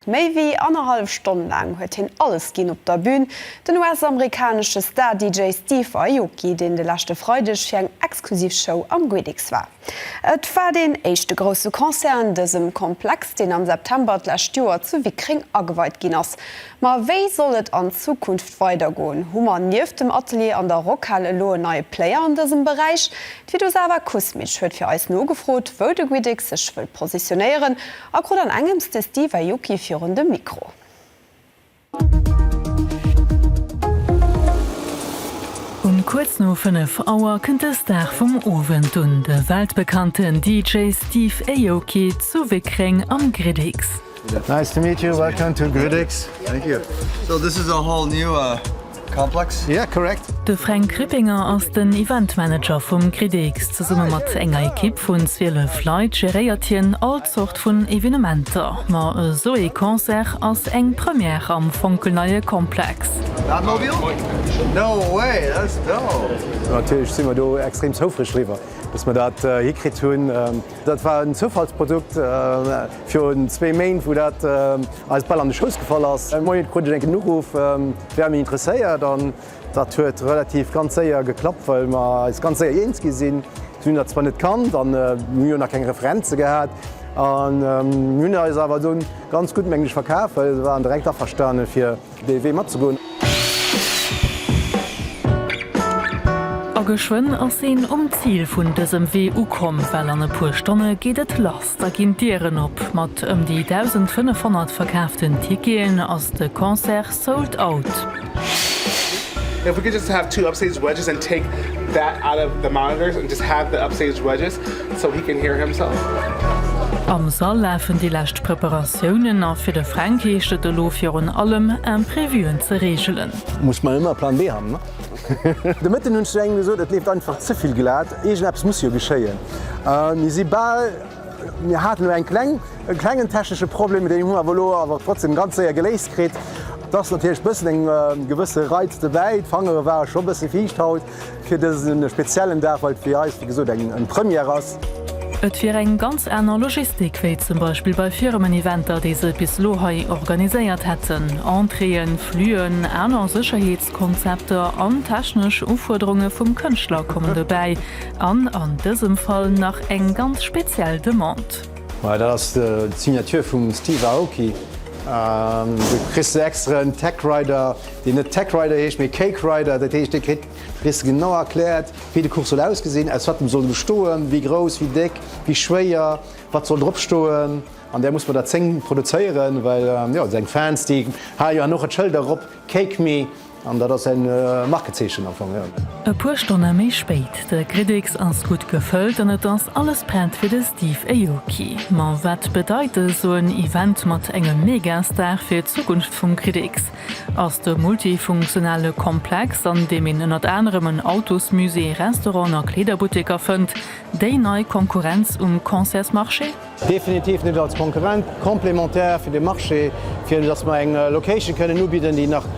Méi wéi annerhallef Stonn laang huet hien alles ginn op der Bün, den US-amerikanesche Star-DJ Steve Aoki, deen de leschte Freideg fir eng exklusiv Show am Guidix war. Et war deen éischte grousse Concert an dësem Komplex, deen am September d'lescht Joer zu Wickreng ageweit ginn ass. Ma wéi soll et an Zukunft weidergoen? Hu mer nieft dem Atelier an der Rockhal elo en neie Player an dësem Beräich? D'Vidosava Kuzmic huet fir eis nogefrot, wou de Guidix sech wëll positionéieren A krut an engems de Steve Aoki virun de Mikro. Um kuerz no 5 Auer kënnt de Star vum Owend un, de weltbekannten DJ Steve Aoki zu Wickreng am Gridix. Nice to meet you, welcome to Gridix. Thank you. So this is a whole new Complex? Yeah, correct. De Fränk Rippinger ass den Event Manager vum Gridix. Zesumme mat enger Ekipp vun 12 Leit geréiert hien all Zort vun Evenementer. Ma esou ee Concert ass eng Première am fonkelneie Komplex. Batmobile? No way, that's dope! Natierlech si mer do extrem houfreg driwwer, dass mer dat hikritt hunn. Dat war en Zoufallsprodukt virun zwee Méint, wou dat eis bal an de Schouss gefall ass. Moien krut ech enken Uruff, wär méi interesséiert an dat huet relativ ganz séier geklappt, well mer eis ganz séier eens gi sinn. Si hunn dat zwar net kannt an mir hunn jo nach keng Referenze gehat an mir hunn eis awer dunn ganz gutt, mengen ech, verkaf, well se waren direkt averstane fir dee Wee matzegoen. A geschwënn ass een um Zil vun dësem Wee ukomm, well an e puer Stonne geet et lass. Da ginn d'Dieren op. Mat ëm déi 1.500 verkaaften Ticketen ass de Concert sold out. If we could just have two upstage wedges and take that out of the monitors and just have the upstage wedges so he can hear himself. Am Sall lafen déi lescht Preparatiounen a fir de Fränk heescht et elo virun allem, Imprevuen ze reegelen. Muss man ëmmer Plan B haben, ne? De Mëtten hunn ech zu engem gesot, et leeft einfach ze vill glat, iergendeppes muss jo geschéien. Mir si bal, mir haten elo eng kleng, e klengen technesche Problem, deen hu mer awer elo awer trotzdem ganz séier geléist kritt. Et ass natierlech e bëssen eng gewësse Reiz dobäi, d'Fangere ware scho e bësse fiicht haut. Fir dëse speziellen Dag, well et fir eis, wéi gesot, eng Première ass. Et wier eng ganz aner Logistik wéi zum Beispill bei Firmeneventer, déi se bis elo hei organiséiert hätten. Entréeën, Fluen, aner Sécherheetskonzepter an technesch Ufuerderunge vum Kënschtler kommen dobäi. An an dësem Fall nach eng ganz speziell Demande. Dat ass d'Signature vum Steve Aoki. Do kriss de extra en Tech Rider, deen net Tech Rider heescht, mee Cake Rider. Dat heescht, dee kritt kriss de genau erkläert, wéi de Kuch soll ausgesinn, aus wat em soll bestoen, wéi grouss, wéi déck, wéi schwéier, wat soll drop stoen. An där muss mer der 10 produzéieren, well jo seng Fans, déi hale jo herno och d'Schëlder erop, Cake me, an dat ass säin Markezeechen am Fong, jo. E puer Stonne méi spéit, de Gridix ass gutt gefëllt an et ass alles prett fir de Steve Aoki. Ma wat bedeit esou en Event mat engem Megastar fir d'Zukunft vum Gridix? Ass de multifunktionale Komplex, an deem een ënnert anerem en Autosmusée, Restauranten a Kleederbutteker fënnt, déi nei Konkurrenz um Concertsmarché? Definitiv net als Konkurrent, complémentaire fir de Marché, fir datt mer eng Location kënnen ubidden, déi nach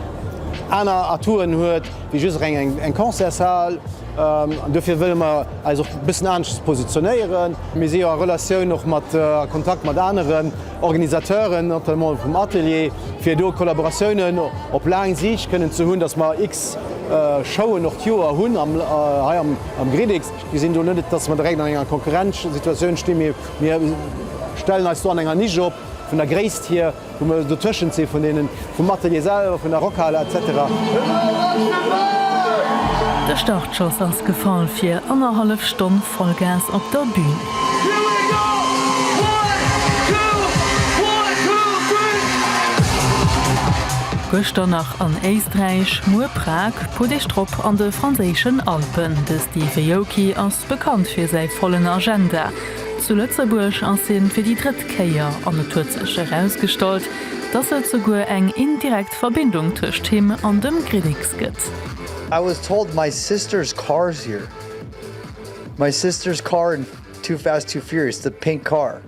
aner Atouen huet wéi just reng eng Concertshal. An dofir wëlle mer eis och e bëssen aneschters positionéieren. Mir si jo a Relatioun och mat, a Kontakt mat aneren Organisateuren, notamment vum Atelier, fir do Kollaboratiounen op laang Siicht kënnen ze hunn, datt mer x Showen och d'Joer hunn hei am Gridix. Mir sinn do net, datt mer direkt an enger Konkurrenzsituatioun stinn, mee mir stellen eis do an enger Nisch op, vun der Gréisst hier, wou mer dotëschent si vun deenen, vum Atelier selwer, vun der Rockhal et cetera. De Startschoss ass gefall fir annerhallef Stonn Vollgas op der Bün. Gëschter nach an Éisträich, muer Prag, puer Deeg drop an de franséischen Alpen. De Steve Aoki ass bekannt fir säi vollen Agenda. Zu Lëtzebuerg ass hien fir déi drëtt Kéier an et huet sech erausgestallt, dass et souguer eng indirekt Verbindung tëscht him an dem Gridix gëtt. I was told my sister's car's here. My sister's car in Too Fast Too Furious, the pink car.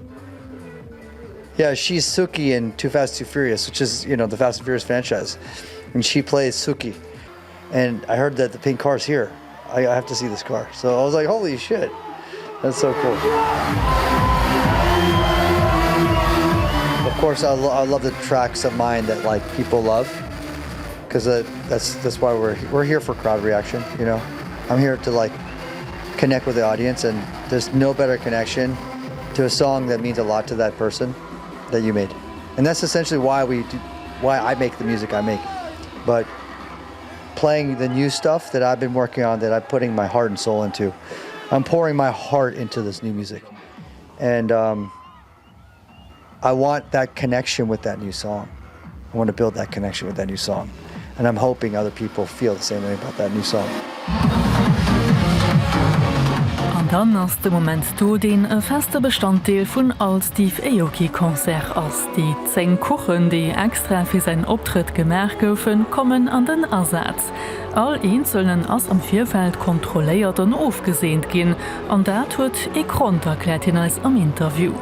Yeah, she's Suki in Too Fast Too Furious, which is, you know, the Fast and Furious franchise. And she plays Suki. And I heard that the pink car's here. I, I have to see this car. So I was like, holy shit. That's so cool. course, I, lo I love the tracks of mine that like people love because uh, that's that's why we're we're here for crowd reaction, you know. I'm here to like connect with the audience and there's no better connection to a song that means a lot to that person that you made. And that's essentially why we do, why I make the music I make. But playing the new stuff that I've been working on that I'm putting my heart and soul into. I'm pouring my heart into this new music. And um, I want that connection with that new song. I want to build that connection with that new song. And I'm hoping other people feel the same way about that new song. An dann ass de Moment do, deen e feste Bestanddeel vun all Steve Aoki Concert ass. Déi 10 Kuchen, déi extra fir säin Optrëtt gemaach goufen, kommen an den Asaz. All eenzelnen ass am Virfeld kontrolléiert an ofgeseent ginn. An dat huet ee Grond, erkläert hien eis am Interview.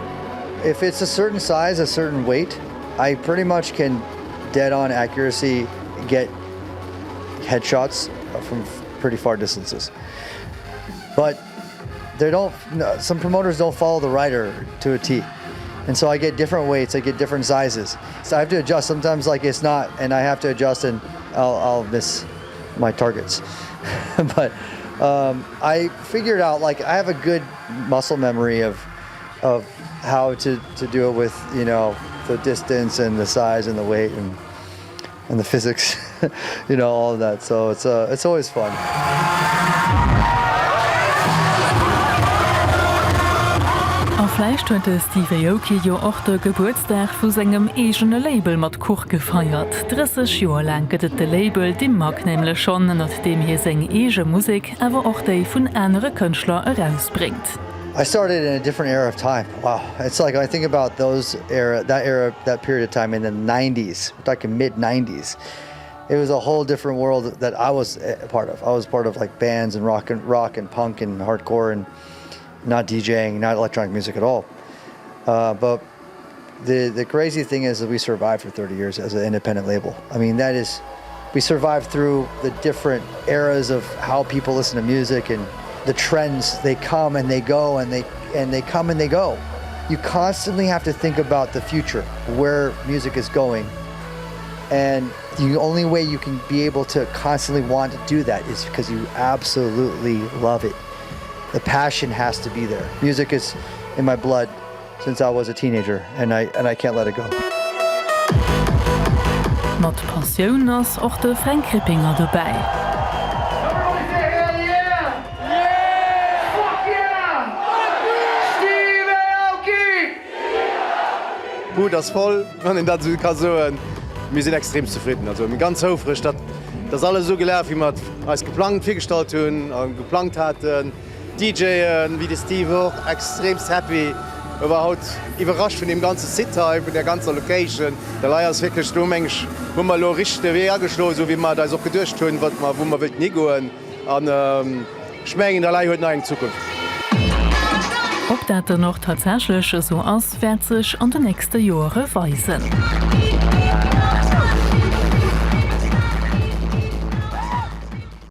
If it's a certain size, a certain weight, I pretty much can dead on accuracy get headshots from pretty far distances. But they don't some promoters don't follow the rider to a T. And so I get different weights, I get different sizes. So I have to adjust sometimes like it's not and I have to adjust and I'll, I'll miss my targets. but um, I figured out like I have a good muscle memory of of how to, to do it with you know the distance and the size and the weight and and the physics you know all of that so it's uh, it's always fun. A vläicht huet de Steve Aoki jo och de Gebuertsdag vu sengem eegene Label mat Kuch gefeiert. 30 Joer laang gëtt et de Label Dim Mak nämlech schonn, ënnert deem hie seng eege Musek, awer och déi vun anere Kënschtler erausbréngt. I started in a different era of time. Wow, it's like I think about those era, that era, that period of time in the 90s, we're talking mid 90s. It was a whole different world that I was a part of. I was part of like bands and rock and rock and punk and hardcore and not DJing, not electronic music at all. Uh, but the the crazy thing is that we survived for 30 years as an independent label. I mean, that is we survived through the different eras of how people listen to music and the trends they come and they go and they and they come and they go. You constantly have to think about the future, where music is going. And the only way you can be able to constantly want to do that is because you absolutely love it. The passion has to be there. Music is in my blood since I was a teenager and I and I can't let it go. Mat Passioun ass och de Fränk Rippinger dobäi. D'Bud ass voll, wann een dat esou ka soen. Mir sinn extrem zefridden. Also mir ganz houfreg, datt dat alles esou gelaf, wéi mer et eis geplangt, virgestallt hunn a geplangt haten. DJen wéi de Steve och extremst happy. E war haut iwwerrascht vun deem ganze Site hei, vun der ganzer Location. Dat hei ass wierklech, do meng ech, hu mer elo e richtege Wee ageschloen, esou wéi mer et eis och geduecht hunn, wat mer, wou mer wëllten higoen. An ech mengen, dat hei huet nach eng Zukunft. Ob dat dann och tatsächlech esou ass, wäert sech an de nächste Joere weisen.